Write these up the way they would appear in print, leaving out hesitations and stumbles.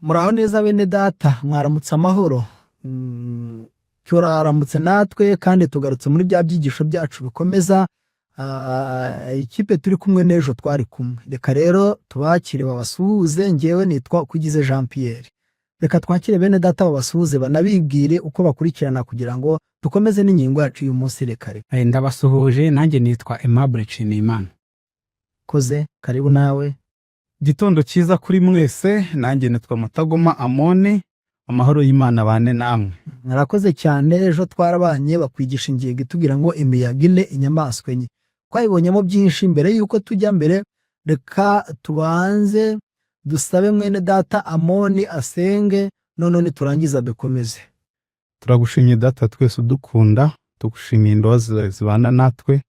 Muraho neza bene data, mwaramutse amahoro. Turaramutse natwe kandi tugarutse muri bya byigisho byacu bikomeza. Ikipe turi kumwe n'ejo twari kumwe. Reka rero tubakire babasuhuze, ngewe nitwa Ukugize Jean Pierre. Reka twakire bene data babasuhuze banabibwire uko bakurikirana kugira ngo dukomeze n'ingingo yacu y'uyu munsi. Reka reka. Ndabasuhuje, nanjye nitwa Aimable Nshimiyimana. Koze, karibu nawe. Igitondo cyiza kuri mwese, nanjye nitwa Mutagoma Amoni, amahoro y'Imana bane namwe. Murakoze cyane. Ejo twarabanye bakwigisha ingingo itubwira ngo imiyaga ine, inyamaswa enye. Twayibonyemo byinshi. Mbere y'uko tujya mbere, reka tubanze dusabe mwene data Amoni asenge, none niturangiza dukomeze. Turagushimye Data twese udukunda, tugushimiye imbabazi zawe zibana natwe.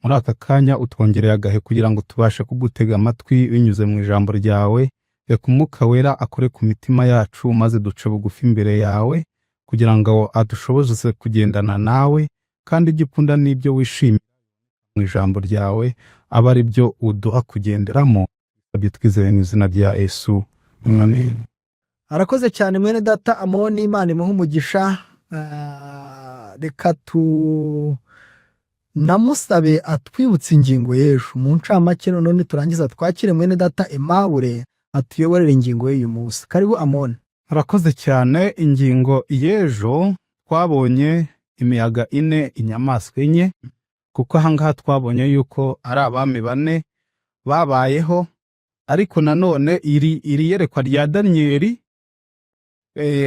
Muri aka kanya utwongereye agahe kugira ngo tubashe kugutega amatwi binyuze mu ijambo ryawe. Reka Umwuka Wera akore ku mitima yacu maze duce bugufi imbere yawe kugira ngo adushoboze kugendana nawe, kandi ibyo ukunda n'ibyo wishimira mu ijambo ryawe abe ari byo uduha kugenderamo. Ibyo twizeye mu izina rya Yesu. Amen. Arakoze cyane mwene data Amoni, Imana imuhe umugisha. Reka tu namusabe atwibutse ingingo y'ejo mu ncamake, none niturangiza twakire mwene data Aimable atuyoborere ingingo y'uyu munsi. Karibu Amoni. Murakoze cyane. Ingingo y'ejo twabonye imiyaga ine, inyamaswa enye, kuko ahangaha twabonye yuko ari abami bane babayeho, ariko nanone iri yerekwa rya Daniyeli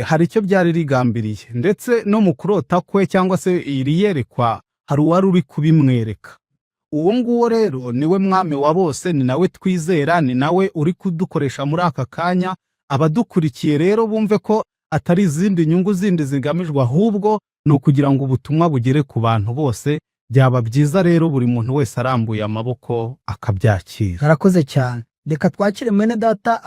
hari icyo byari rigambiriye, ndetse no mu kurota kwe cyangwa se iri yerekwa hari uwari uri kubimwereka. Uwo nguwo rero niwe mwami wa bose, ni nawe twizera, ni nawe uri kudukoresha muri aka kanya. Abadukurikiye rero bumve ko atari izindi nyungu zindi zigamijwe, ahubwo ni ukugira ngo ubutumwa bugere ku bantu bose. Byaba byiza rero buri muntu wese arambuye amaboko akabyakira. Arakoze cyane. Reka twakire mwene data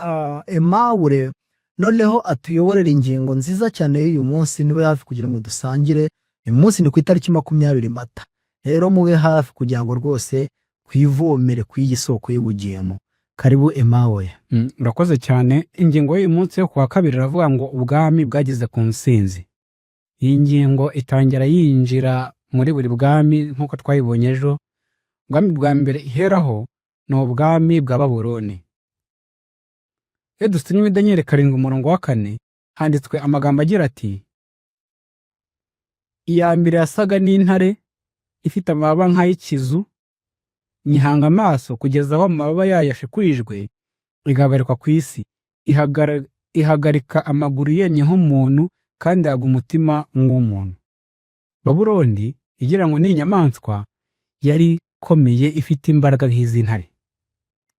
Aimable, noneho atuyoborere ingingo nziza cyane y'uyu munsi. Niba hafi kugira ngo dusangire. Uyu munsi ni ku itariki 20 Mata. Rero mube hafi kugira ngo rwose twivomere ku iyi soko y'ubugingo. Karibu Aimable. Urakoze cyane. Ingingo y'uyu munsi yo kuwa kabiri iravuga ngo ubwami bwageze ku ntsinzi. Iyi ngingo itangira yinjira muri buri bwami nk'uko twayibonye ejo. Ubwami bwa mbere iheraho ni ubwami bwa Babuloni. Iyo dusomye muri Daniyeli 7 umurongo wa 4, handitswe amagambo agira ati: "Iya mbere yasaga n'intare ifite amababa nk'ay'ikizu, nyihanga amaso kugeza aho amababa yayo ashikurijwe, igahagarikwa ku isi, ihagarika amaguru yemye nk'umuntu kandi ihabwa umutima nk'uw'umuntu." Babuloni igira ngo ni inyamaswa yari ikomeye, ifite imbaraga nk'iz'intare.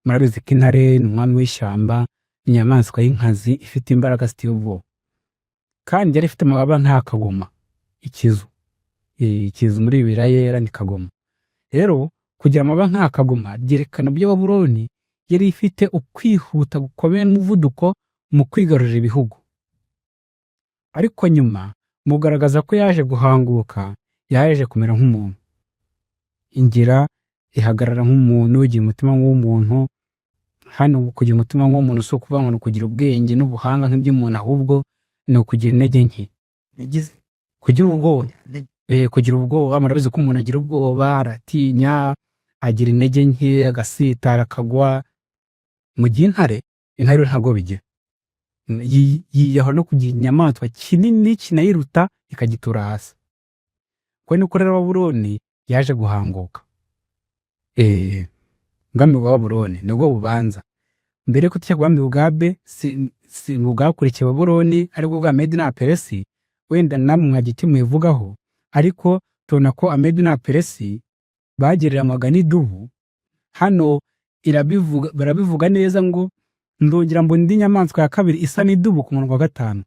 Murabizi ko intare ni umwami w'ishyamba, ni inyamaswa y'inkazi ifite imbaraga ziteye ubwoba, kandi yari ifite amababa nk'akagoma, ikizu. Ikizu muri Bibiliya Yera ni kagoma. Rero kugira amababa nk'akagoma byerekana uburyo Babuloni yari ifite ukwihuta gukomeye n'umuvuduko mu kwigarurira ibihugu. Ariko nyuma mugaragaza ko yaje guhanguka, yaje kumera nk'umuntu, ingira ihagarara nk'umuntu, igira umutima nk'uw'umuntu. Hano kugira umutima nk'uw'umuntu si ukuvuga ngo ni ukugira ubwenge n'ubuhanga nk'iby'umuntu, ahubwo ni ukugira intege nke, Yagize kugira ubwoba. Kugira ubwoba, murabizi ko umuntu agira ubwoba, aratinya, agira intege nke, agasitara, akagwa. Mu gihe intare yo ntabwo bigira. Yiyahura no kugira inyamaswa kinini kinayiruta ikagitura hasi. Uko niko rero Babuloni yaje guhanguka. Ubwami bwa Babuloni nibwo bubanza. Mbere yuko tujya ku bwami bwa B, si bwakurikiye Babuloni, aribwo bwa Medi na Peresi, wenda namwe mwagira icyo mubivugaho, ariko tubona ko Amedi na Peresi bagereranywaga n'idubu. Hano irabivuga, barabivuga neza ngo: "Ndongera mbona indi nyamaswa ya kabiri isa n'idubu," ku murongo wa 5,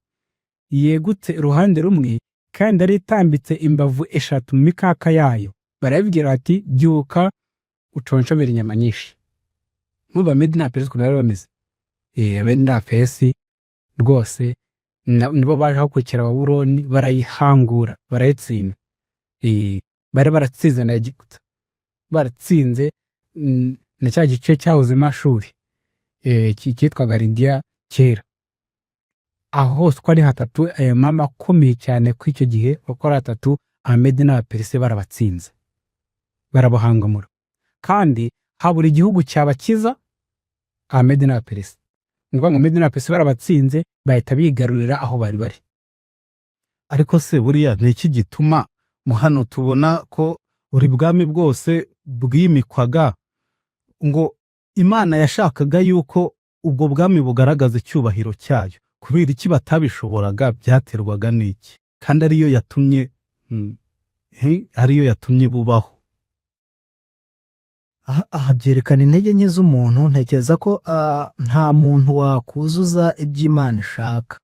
"yegutse uruhande rumwe kandi yari itambitse imbavu eshatu mu mikaka yayo. Barabibwira bati: 'Byuka uconshomere inyama nyinshi.'" Mwumva Medi na Peresi ukuntu bari bameze. Medi na Peresi rwose nibo baje bakurikira Babuloni, barayihangura, barayitsinda. Bari baratsinze na Egiputa, baratsinze na cya gice cyahozemo Ashuri, cyitwaga Lidiya kera. Aho hose uko ari hatatu, ayo mama akomeye cyane ko icyo gihe uko ari hatatu, Abamedi n'Abaperisi barabatsinze, barabahangamura, kandi habura igihugu cyabakiza Abamedi n'Abaperisi. Ni ukuvuga ngo Abamedi n'Abaperisi barabatsinze, bahita bigarurira aho bari bari. Ariko se buriya ni iki gituma mu hano tubona ko buri bwami bwose bwimikwaga ngo Imana yashakaga yuko ubwo bwami bugaragaza icyubahiro cyayo? Kubera iki batabishoboraga? Byaterwaga n'iki, kandi ariyo yatumye ariyo yatumye bubaho? Aha byerekana intege nke z'umuntu. Ntekereza ko nta muntu wakuzuza ibyo Imana ishaka.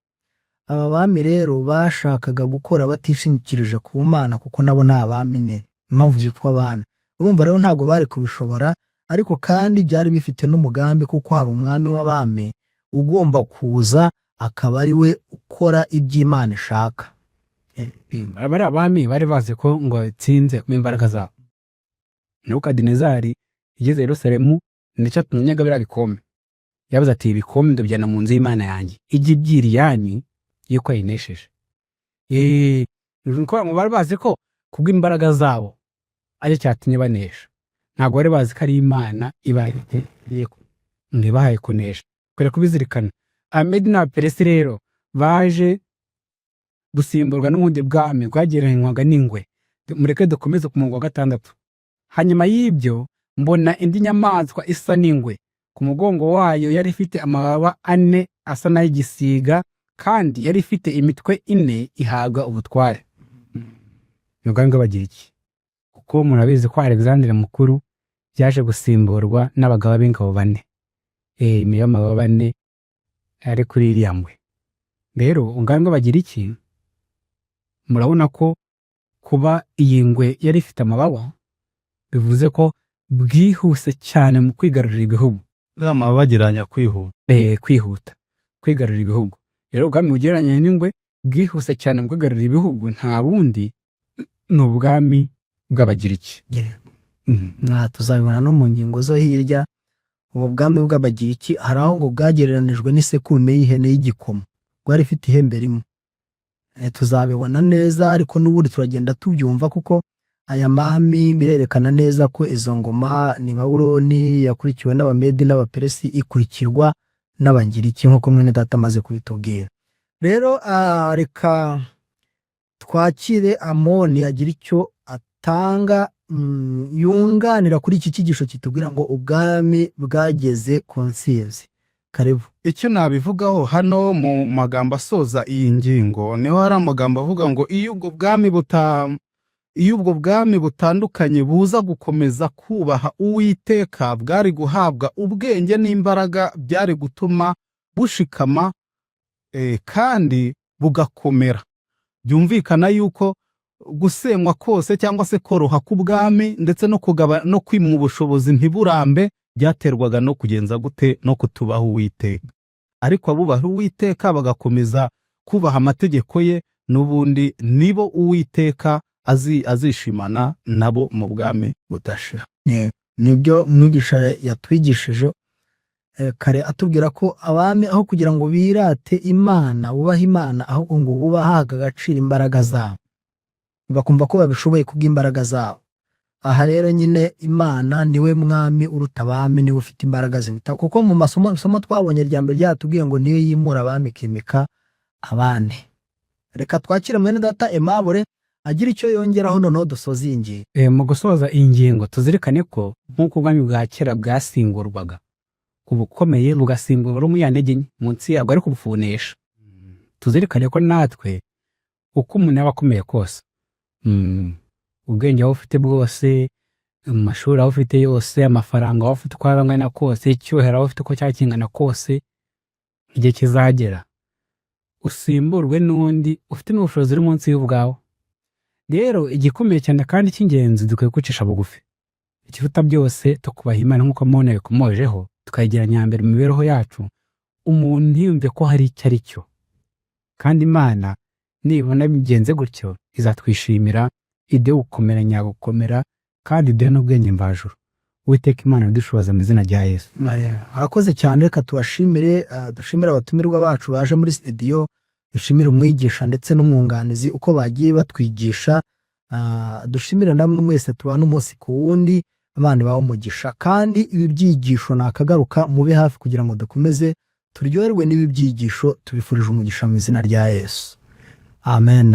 Aba bami rero bashakaga gukora batishingikirije ku Mana, kuko nabo ni abami nyine, impamvu bitwa abami. Urumva rero ntabwo bari kubishobora, ariko kandi byari bifite n'umugambi, kuko hari umwami w'abami ugomba kuza akaba ari we ukora ibyo Imana ishaka. Bari abami bari bazi ko ngo batsinze mu imbaraga zabo. Nebukadinezari igeze i Yerusalemu, nicyo atunyaga biriya bikombe. Yavuze ati: "Ibikombe ndabijyana mu nzu y'Imana yanjye, ijye ibyira iyanyu yuko yayinesheje." Ni ukuvuga ngo bari bazi ko kubw'imbaraga zabo aricyo cyatumye banesha. Ntabwo bari bazi ko ari Imana ibahaye kunesha. Kwera kubizirikana. Abamedi n'Abaperesi rero baje gusimburwa n'ubundi bwami bwagereranywaga n'ingwe. Mureke dukomeze ku murongo wa 6. Hanyuma y'ibyo mbona indi nyamaswa isa n'ingwe. Ku mugongo wayo yari ifite amababa ane asa n'ay'igisiga, kandi yari ifite imitwe ine, ihabwa ubutware. Ni ubwami bw'Abagiriki. Kuko murabizi ko Alexandre Mukuru byaje gusimburwa n'abagaba b'ingabo bane. Y'amababa ane ari kuri iriya ngwe. Rero ubwami bw'Abagiriki, murabona ko kuba iyi ngwe yari ifite amababa bivuze ko bwihuse cyane mu kwigarurira ibihugu. Uriya mababa agereranya kwihuta. Kwihuta, kwigarurira ibihugu. Rero ubwami bugereranye n'ingwe bwihuse cyane mu kwigarurira ibihugu nta bundi, ni ubwami bw'Abagiriki. Nka tuzabibona no mu ngingo zo hirya, ubu bwami bw'Abagiriki hari aho ngo bwagereranijwe n'isekurume y'ihene y'igikoma, bwari ifite ihembe rimwe. Tuzabibona neza, ariko n'ubundi turagenda tubyumva, kuko aya mami birerekana neza ko izo ngoma ni Babuloni yakurikiwe n'Abamedi n'Abaperesi, ikurikirwa n'Abagiriki, nk'uko mwene data amaze kubitubwira. Rero reka twakire Amoni agira icyo atanga yunganira kuri iki cyigisho kitubwira ngo ubwami bwageze ku ntsinzi. Karibu. Icyo nabivugaho hano mu magambo asoza iyi ngingo, niho hari amagambo avuga ngo iyo ubwo bwami butandukanye buza gukomeza kubaha Uwiteka, bwari guhabwa ubwenge n'imbaraga byari gutuma bushikama kandi bugakomera. Byumvikana yuko gusenywa kose cyangwa se koroha k'ubwami ndetse no kugaba no kwimwa ubushobozi ntiburambe byaterwaga no kugenza gute? No kutubaha Uwiteka. Ariko abubaha Uwiteka bagakomeza kubaha amategeko ye, n'ubundi nibo Uwiteka azishimana nabo mu bwami budashira. Nibyo mwigisha yatwigishije kare, atubwira ko abami aho kugira ngo birate Imana, bubahe Imana, ahubwo ngo bubahaga agaciro imbaraga zabo, bakumva ko babishoboye kubw'imbaraga zabo. Aha rero nyine Imana niwe mwami uruta abami, niwe ufite imbaraga ziruta, kuko mu masomo isomo twabonye rya mbere ryatubwiye ngo niyo yimura abami ikimika abandi. Reka twakire mwene data Aimable agira icyo yongeraho, noneho dusoze iyi ngingo. Mu gusoza iyi ngingo, tuzirikane ko nk'uko ubwami bwa kera bwasimburwaga ubukomeye bugasimburwa n'umunyantege nke munsi yabwo, ariko bufunesha, tuzirikane ko natwe uko umuntu yaba akomeye kose, ubwenge waba ufite bwose, amashuri waba ufite yose, amafaranga waba ufite uko yaba angana kose, icyubahiro waba ufite uko cyaba kingana kose, igihe kizagera usimburwe n'undi ufite n'ubushobozi uri munsi y'ubwawe. Rero igikomeye cyane kandi cy'ingenzi, dukwiye kwicisha bugufi, ikiruta byose tukubaha Imana nk'uko Mone yabikomojeho, tukayigira nyambere mu mibereho yacu. Umuntu ntiyumve ko hari icyo ari cyo, kandi Imana nibona bigenze gutyo izatwishimira, iduhe gukomera nyagukomera, kandi iduhe n'ubwenge mvajuru. Uwiteka Imana idushoboza mu izina rya Yesu. Arakoze cyane. Reka tubashimire, dushimire abatumirwa bacu baje muri studio, dushimire umwigisha ndetse n'umwunganizi uko bagiye batwigisha, dushimire namwe mwese tubana umunsi ku wundi. Abana bawe umugisha, kandi ibi byigisho nakagaruka, mube hafi kugira ngo dukomeze turyoherwe n'ibi byigisho. Tubifurije umugisha mu izina rya Yesu, amen.